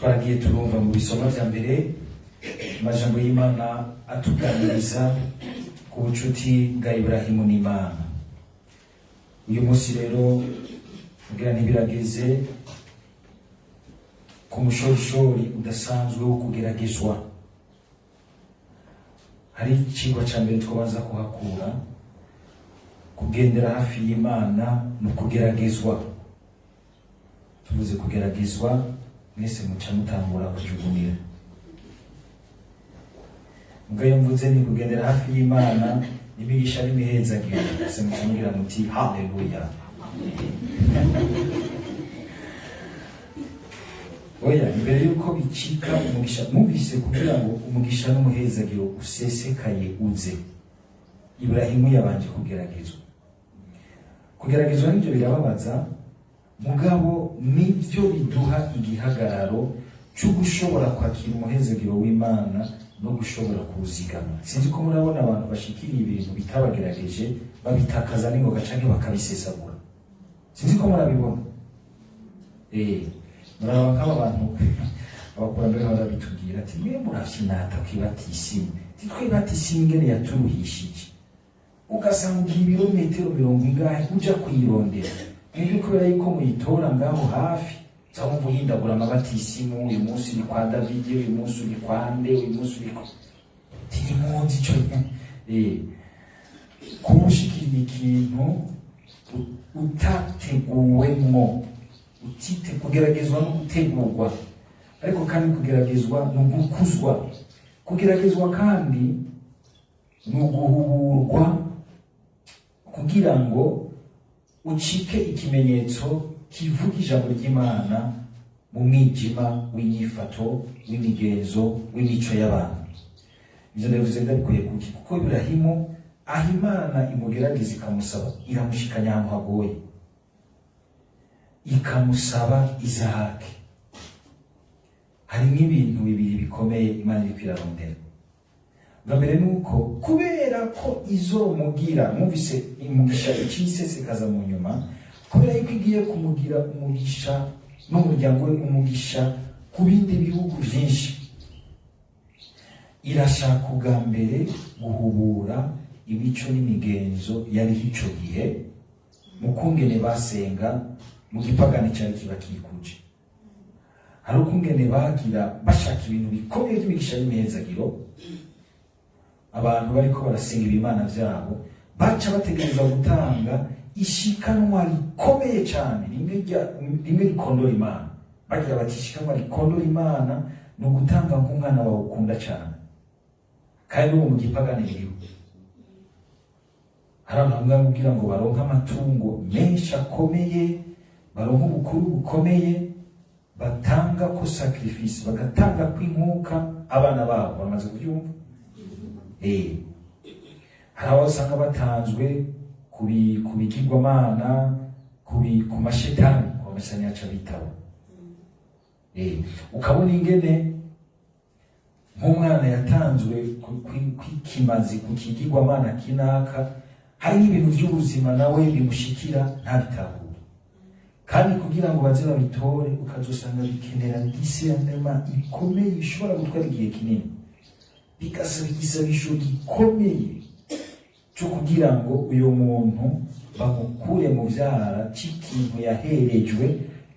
Twaragiye turumva mu bisoma vya mbere amajambo y'Imana atuganiriza ku bucuti bwa Iburahimu n'Imana. Uyu munsi rero kugira ntibirageze ku mushorishori udasanzwe wo kugeragezwa. Hari icigwa ca mbere twabanza kuhakura: kugendera hafi y'Imana ni ukugeragezwa. Tuvuze kugeragezwa, mwese muca mutangura kujugunira. Mbwa iyo mvuze ni kugendera hafi y'Imana n'imigisha n'imihezagiro, mwese muca mugira muti haleluya. Oya, imbere yuko bicika umugisha, mwumvise, kugira ngo umugisha n'umuhezagiro usesekaye uze, Iburahimu yabanje kugeragezwa. Kugeragezwa nibyo birababaza, mugabo nibyo biduha igihagararo cyo gushobora kwakira umuhezagiro w'Imana no gushobora kuwuzigama. Sinzi ko murabona abantu bashikiriye ibintu bitabagerageje, babitakaza n'ingoga canke bakabisesagura. Sinzi ko murabibona. Muraba nk'aba bantu, abakurambere barabitubwira ati: "Mwe murafyinata kwibatisimu." Titwibatisimu ingene yaturuhishije, ugasanga ugira ibirometero mirongo ingahe uja kuyirondera. Mwebwe kubera yuko muyitora ngaho hafi, uza wumva uhindagura amabatisimu: uyu munsi uri kwa Davide, uyu munsi uri kwa nde, uyu munsi uri kwa tirimuzi ico. Kuba ushikiriye ikintu utateguwemwo, utite, kugeragezwa no gutegurwa. Ariko kandi kugeragezwa ni ugukuzwa, kugeragezwa kandi ni uguhuburwa kugira ngo ucike ikimenyetso kivuga ijambo ry'Imana mu mwijima w'inyifato, w'imigenzo, w'imico y'abantu. Ivyo ndabivuze ndabikuye kuki? Kuko Iburahimu, aho Imana imugerageza ikamusaba, iramushikanya ahantu hagoye, ikamusaba Izahaki. Harimo ibintu bibiri bikomeye Imana iriko irarondera. Bwa mbere ni uko kubera ko izomugira, mwumvise umugisha icisesekaza mu nyuma, kubera yuko igiye kumugira umugisha n'umuryango we umugisha ku bindi bihugu vyinshi, irashaka ubwa mbere guhubura imico n'imigenzo yariho ico gihe mu kungene basenga mu gipagani cari kibakikuje. Hari ukungene bagira bashaka ibintu bikomeye by'imigisha y'imihezagiro. Abantu bariko barasenga ibimana vyabo baca bategereza gutanga ishikanwa rikomeye cyane, rimwe rikondora Imana. Bagira bati: "Ishikanwa rikondora Imana ni ugutanga nk'umwana wawe ukunda cyane." Kandi n'ubu mu gipagani biriho, hari abantu bamwe bamubwira ngo baronke amatungo menshi akomeye, baronke ubukuru bukomeye, batanga ko sacrifice, bagatanga ko inkuka abana babo. Bamaze kubyumva. Hari abo usanga batanzwe ku bigirwamana, ku mashetani, ku mashetani yaca bitabo. Ukabona ingene nk'umwana yatanzwe kw'ikimazi ku kigirwamana kinaka, hari n'ibintu by'ubuzima nawe bimushikira ntabitahure. Kandi kugira ngo baze babitore, ukazosanga bikenera discernement ikomeye ishobora gutwara igihe kinini, bigasaba igisabisho gikomeye cyo kugira ngo uyu muntu bamukure mu vyara c'ikintu yaherejwe,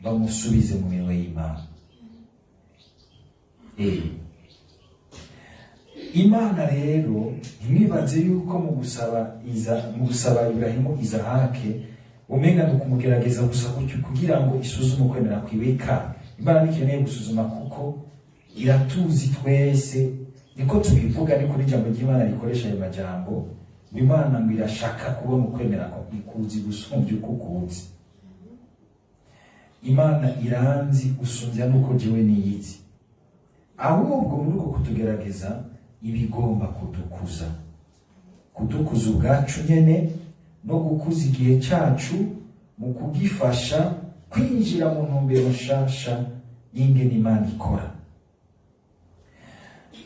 bamusubize mu minwe y'Imana. Imana rero, ntimwibaze yuko mu gusaba Iburahimu Izahake umenga ni ukumugerageza gusa gutyo kugira ngo isuzume ukwemera kwiwe. Ka Imana ntikeneye gusuzuma, kuko iratuzi twese. Niko tubivuga, niko n'ijambo ry'Imana rikoresha ayo majambo ngo Imana ngo irashaka kubona ukwemera kwa ikuzi gusumbya uko ukuzi. Imana iranzi gusumbya nuko jewe niyizi. Ahubwo muri uko kutugerageza ibigomba kudukuza, kudukuza ubwacu nyene no gukuza igihe cyacu mu kugifasha kwinjira mu ntumbero nshasha y'ingene Imana ikora.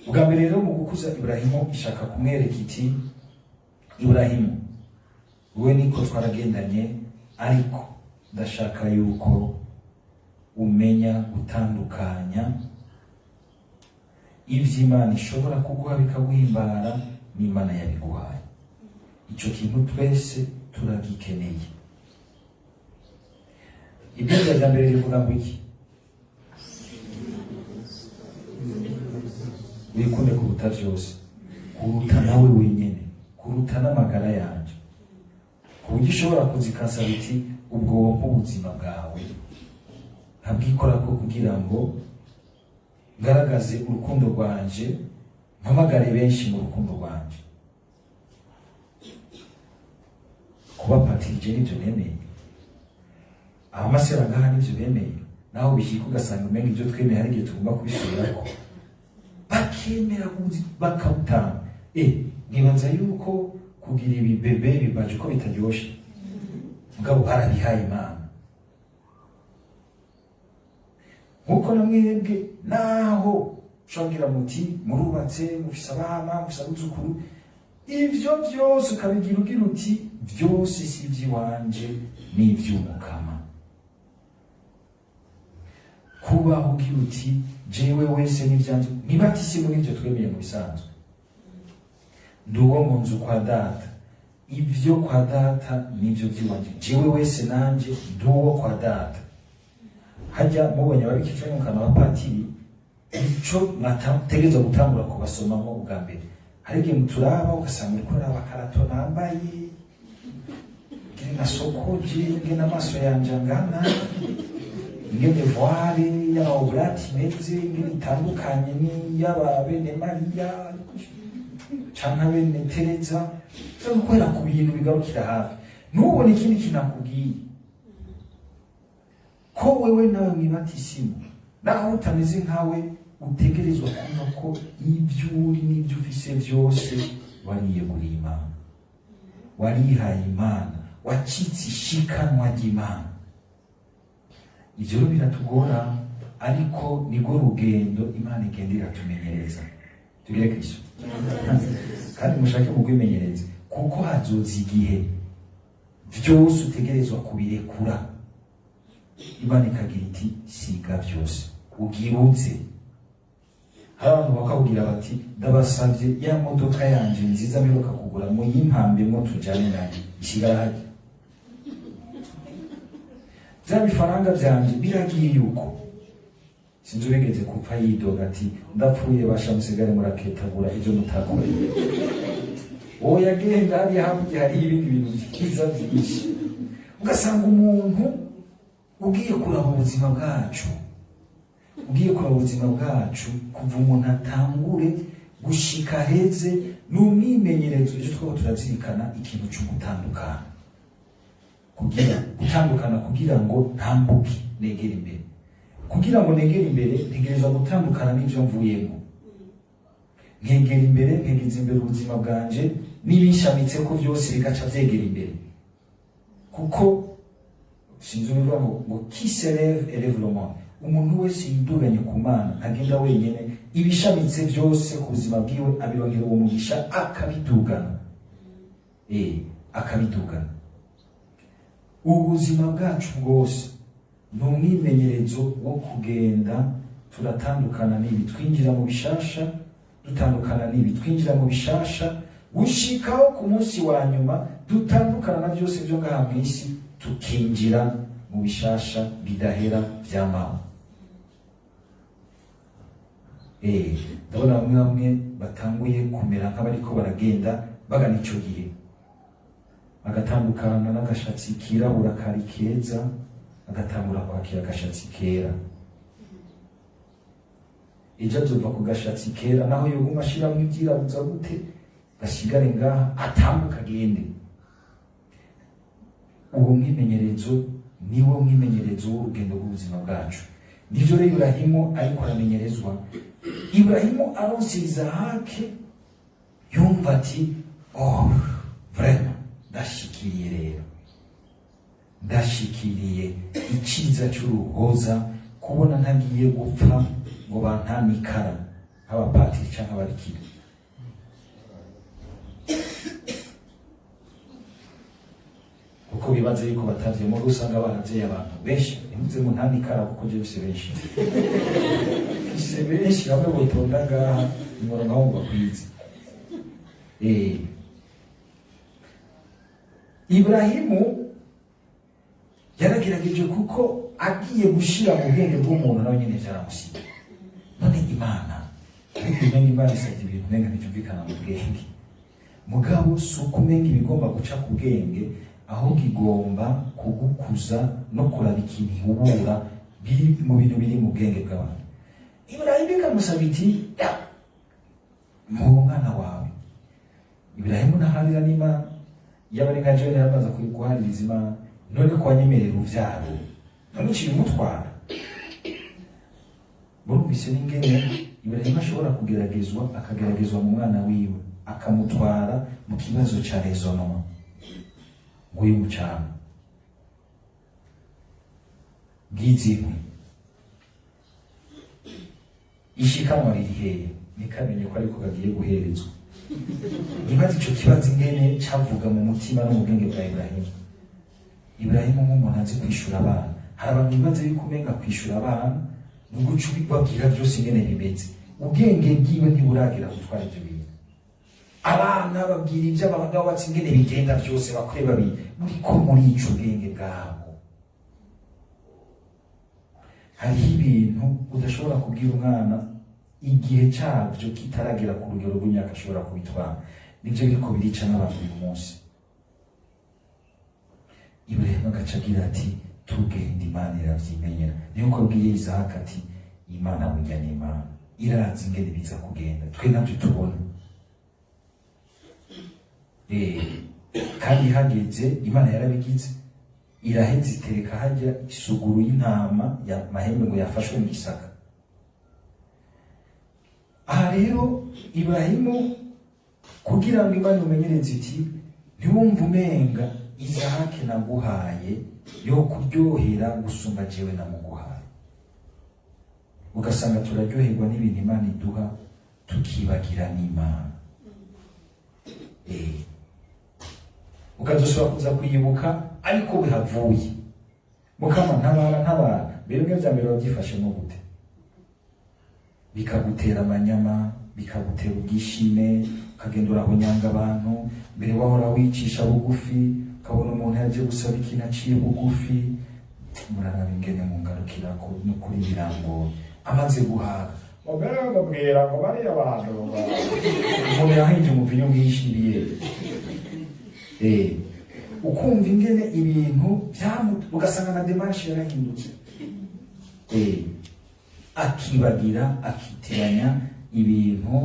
Bwa mbere rero, mu gukuza Iburahimu, ishaka kumwereka iti: "Iburahimu, wowe niko twaragendanye, ariko ndashaka yuko Umenya gutandukanya ivy'Imana ishobora kuguha bikaguhimbara n'Imana yabiguhaye. Ico kintu twese turagikeneye. Ibwirizwa rya mbere rivuga ngo iki? Wikunde kuruta vyose, kuruta nawe wenyene, kuruta n'amagara yanje, ku buryo ushobora kuzikansaba uti ubwo wompa ubuzima bwawe nkabwikorako kugira ngo ngaragaze urukundo rwanje, mpamagare benshi mu rukundo rwanje. Kuba patirije nivyo nemeye, abamasera ngaha nivyo bemeye, naho bishyika ugasanga umenga ibyo twemeye hari igihe tugomba kubisubirako, bakemera bakabutanga. Nibaza yuko kugira ibi bebe bibaje uko bitaryoshe, mugabo barabihaye Imana. Nkuko na mwebwe naho ushobora muti murubatse, mufise abana, mufise abuzukuru, ivyo vyose ukabigira ugira uti vyose si ivy'iwanje, ni ivy'Umukama. Kubaho ugira uti jewe wese n'ivyanje, nibatisimu n'ivyo twemeye mu bisanzwe, ndi uwo mu nzu kwa data, ivyo kwa data nivyo vy'iwanje, jewe wese nanje ndi uwo kwa data. Hajya mubonye ababikira canke mukana abapatiri, ico mwategerezwa gutangura kubasomamo ubwa mbere. Hari igihe muturaba ugasanga uriko uraraba akarato nambaye, ngene nasokoje, ngene amaso yanje angana, ingene voile y'abaobrati imeze, ingene itandukanye n'iy'aba bene Mariya canke bene Tereza. Uza gukorera ku bintu bigarukira hafi, ntubone ikindi kintu akubwiye ko wewe nawe mwibatisimu, naho utameze nkawe, utegerezwa kumva ko ibyo uri n'ibyo ufise vyose wariyeguriye Imana, warihaye Imana, wacitse ishikanwa ry'Imana. Ivyo rero biratugora, ariko nirwo rugendo Imana igenda iratumenyereza. Tugire Kristo kandi mushake mugwimenyereze, kuko hazoza igihe vyose utegerezwa kubirekura, Imana ikagira iti siga vyose ugiruze. Hari abantu bakakubwira bati ndabasavye ya modoka yanje nziza mperuka kugura muyimpambemwo tujane nayo, isigara harya. Vya bifaranga vyanje biragiye yuko sinzi ubigeze kupfa yidoga ati ndapfuye basha musigare muraketagura ivyo mutakoreye. Oya genda hariya hakurya hariho ibindi bintu vyiza vyinshi. Ugasanga umuntu ugiye kuraba ubuzima bwacu, ugiye kuraba ubuzima bwacu kuva umuntu atangure gushika heze, ni umwimenyerezo. Ejo twaba turazirikana ikintu cyo gutandukana, kugira gutandukana kugira ngo ntambuke negere imbere, kugira ngo negere imbere ntegerezwa gutandukana n'ivyo mvuyemo, nkegera imbere, nkegeza imbere ubuzima bwanje n'ibinshamitse ko vyose bigaca vyegera imbere. Kuko sinzi ubivuga ngo qui s'élève élève le monde. Umuntu wese yiduganye ku Mana ntagenda wenyene, ibishamitse vyose ku buzima bwiwe abironkera uwo mugisha, akabidugana, akabidugana. Ubuzima bwacu bwose ni umwimenyerezo wo kugenda turatandukana n'ibi twinjira mu bishasha, dutandukana n'ibi twinjira mu bishasha, gushikaho ku munsi wa nyuma dutandukana na byose byo ngaha mw'isi, tukinjira mu bishasha bidahera vy'amaho. Ndabona bamwe bamwe batanguye kumera nk'abariko baragenda bagana ico gihe, agatandukana n'agashatsi kirabura kari keza, agatangura kwakira agashatsi kera. Ejo azova ku gashatsi kera, naho yoguma ashiramwo ivyirabuza gute, gasigare ngaha, atambuka agende. Uwo mwimenyerezo niwo mwimenyerezo w'urugendo rw'ubuzima bwacu. Nivyo rero Iburahimu ariko aramenyerezwa. Iburahimu aronse Izahake, yumva ati oh vraiment ndashikiriye, rero ndashikiriye iciza c'uruhoza, kubona ntagiye gupfa ngo bantamikara nk'abapatiri canke ababikira. Kuko Bibaze yuko batavye muri usanga baravye abantu benshi. Ntimuze mu ntandikara, kuko je bise benshi, bise benshi bamwe botonda ngaha umurongo aho ngo bakwize. Ibrahimu yaragerageje, kuko agiye gushira mu bwenge bw'umuntu nawe nyene vyaramusiga. None Imana, ariko umenga Imana isabye ibintu umenga ntibyumvikana mu bwenge. Mugabo si uko umenga ibigomba guca ku bwenge, ahubwo igomba kugukuza no kuraba ikintu ihubura biri mu bintu biri mu bwenge bw'abantu. Iburahimu ikamusaba iti: "Ya, muha umwana wawe." Iburahimu ntaharira n'Imana. Iyo aba ari nka jewe, yaramaze guhaririza Imana: "None ko wanyemerera uruvyaro, none uciye umutwara?" Murumvise n'ingene Iburahimu ashobora kugeragezwa, akageragezwa mu mwana wiwe, akamutwara mu kibazo ca raisonnement. Nguyu mucamo bw'izi nkwi, ishikanwa riri hehe? Ntikamenye ko ariko kagiye guherezwa. Nibaza ico kibazo ingene cavuga mu mutima no mu bwenge bwa Iburahimu. Iburahimu nk'umuntu azi kwishura abana. Hari abantu bibaza yuko umenga kwishura abana ni uguca ubabwira byose ingene bimeze. Ubwenge bwiwe ntiburagira gutwara ivyo bintu. Abana babwira ibyo abagabo batsi ingene bigenda byose, bakore babiri muriko murica ubwenge bwabo. Hariho ibintu udashobora kubwira umwana igihe cyabyo kitaragera ku rugero rw'imyaka ashobora kubitwara. Nibyo biriko birica n'abantu uyu munsi. Iburahimu agaca agira ati: "Tugenda, Imana iravyimenyera." Niyo ko abwiye Isahaka ati: "Imana burya ni Imana, irazi ingene biza kugenda, twe navyo tubona." Kandi hageze Imana yarabigize, iraheza itereka hajya isuguru y'intama ya mahembe ngo yafashwe mu gisaka. Aha rero Iburahimu, kugira ngo Imana imumenyereze iti: "Ntiwumve umenga Izahake naguhaye yo kuryohera gusumba jewe namuguhaye." Ugasanga turaryoherwa n'ibintu Imana iduha, tukibagira n'Imana. Ukazosubira kuza kuyibuka ariko bihavuye: "Mukama, ntabara, ntabara." Mbere bimwe vya mbere wabyifashemo gute? Bikagutera amanyama, bikagutera ubwishime, ukagenda urahonyanga abantu. Mbere wahora wicisha bugufi, ukabona umuntu yaje gusaba ikintu aciye bugufi: "Muraraba ingene mungarukirako, n'ukuri birangoye." Amaze guhaga, mubwira ngo bariya bantu, umuntu yahinje umuvinyu mwinshi ibiye. Ukumva ingene ibintu byamu, ugasanga na démarche yarahindutse. Akibagira, akitiranya ibintu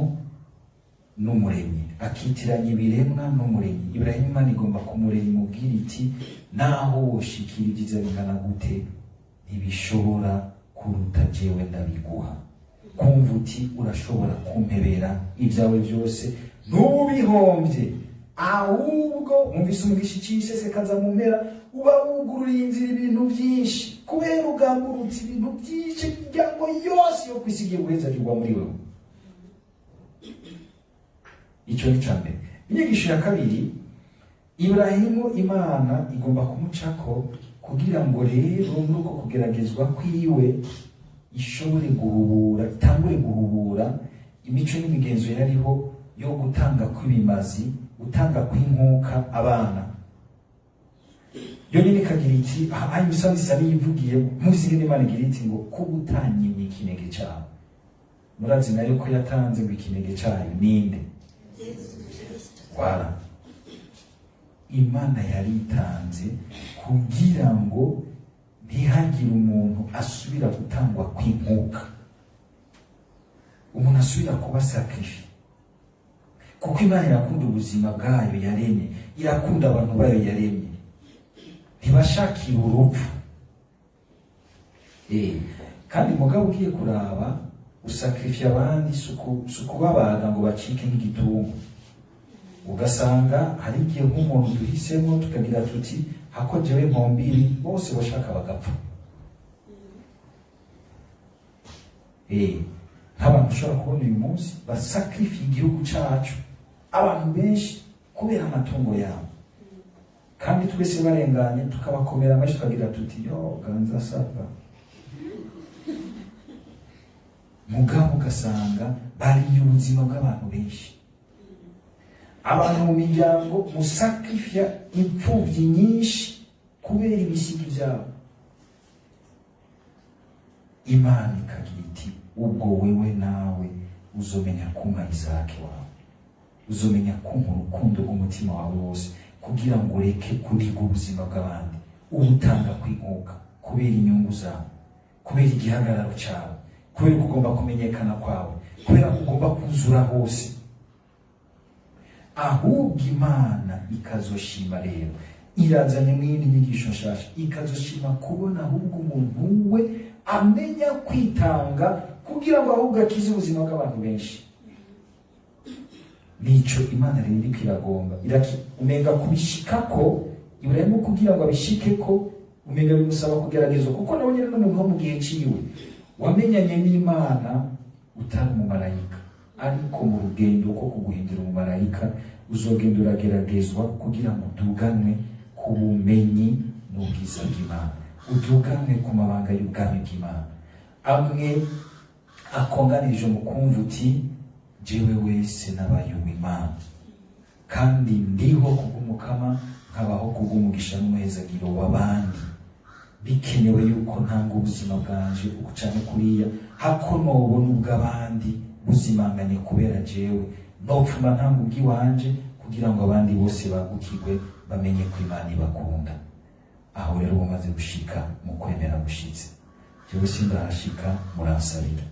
n'Umuremyi, akitiranya ibiremwa n'Umuremyi. Ibrahim, Imana igomba kumurema, imubwira iti: "Naho woshikira ibyiza bingana gute, ntibishobora kuruta jewe ndabiguha." Kumva uti: "Urashobora kumpebera ibyawe byose, ntubihombye." Ahubwo wumvise umugisha icisesekaza mu mpera, uba wugururiye inzira ibintu byinshi, kubera ugamburutse ibintu byinshi, imiryango yose yo kwisi igiye guhezagirwa muri wewe. Icyo ni icya mbere. Inyigisho ya kabiri, Iburahimu Imana igomba kumucako kugira ngo rero muri uko kugeragezwa kwiwe ishobore guhubura, itangure guhubura imico n'imigenzo yariho yo gutanga kw'ibimazi, gutanga kw'inkuka abana. Yo nyine ikagira iti aha imisozi isa n'iyivugiye munsi ingene Imana igira iti ngo kuba utanyimye ikinege cyawe. Murazi nayo ko yatanze ngo ikinege cyayo ninde? Wala Imana yaritanze kugira ngo ntihagire umuntu asubira gutangwa kw'inkuka, umuntu asubira kuba sacrifié, kuko Imana irakunda ubuzima bwayo yaremye, irakunda abantu bayo yaremye, ntibashakira urupfu. Kandi mugabo ugiye kuraba, usacrifier abandi si ukubabaga ngo bacike nk'igitungu. Ugasanga hari igihe nk'umuntu duhisemo tukagira tuti: "Hako jewe nkombiri, bose bashaka bagapfa." Nk'abantu ushobora kubona uyu munsi basacrifier igihugu cacu, abantu benshi kubera amatungo yabo. Kandi twese barenganye tukabakomera amashyi, tukagira tuti: "Yo ganza sava." Mugabo ugasanga bariye ubuzima bw'abantu benshi, abantu mu miryango, musakrifya imfubyi nyinshi kubera ibisigi byabo. Imana ikagira iti: "Ubwo wewe nawe uzomenya kumpa Izaki wawe, uzomenya kumpa urukundo rw'umutima wawe wose, kugira ngo ureke kuniga ubuzima bw'abandi ubutanga kwinkuka kubera inyungu zawe, kubera igihagararo cyawe, kubera ko ugomba kumenyekana kwawe, kubera ko ugomba kuzura hose." Ahubwo Imana ikazoshima rero, irazanye mw'iyindi nyigisho nshasha, ikazoshima kubona ahubwo umuntu we amenya kwitanga kugira ngo ahubwo akize ubuzima bw'abantu benshi. Nico Imana rero iriko iragomba. Umenga kubishikako Iburahimu, kugira ngo abishikeko, umenga bimusaba kugeragezwa, kuko nawe nyene n'umuntu wo mu gihe ciwe wamenyanye n'Imana, utari umumarayika. Ariko mu rugendo rwo kuguhindura umumarayika, uzogenda urageragezwa kugira ngo uduganwe ku bumenyi n'ubwiza bw'Imana, uduganwe ku mabanga y'ubwami bw'Imana, amwe akonganirije mu kumva uti: "Jewe wese nabaye uw'Imana, kandi ndiho kubw'Umukama, nkabaho kubw'umugisha n'umuhezagiro w'abandi. Bikenewe yuko ntanga ubuzima bwanje uku canke kuriya, hako nobona ubw'abandi buzimanganye kubera jewe, nopfuma ntanga ubw'iwanje kugira ngo abandi bose bagukirwe, bamenye ko Imana ibakunda." Aho rero bumaze gushika mu kwemera gushitse. Jewe sindahashika, muransabira.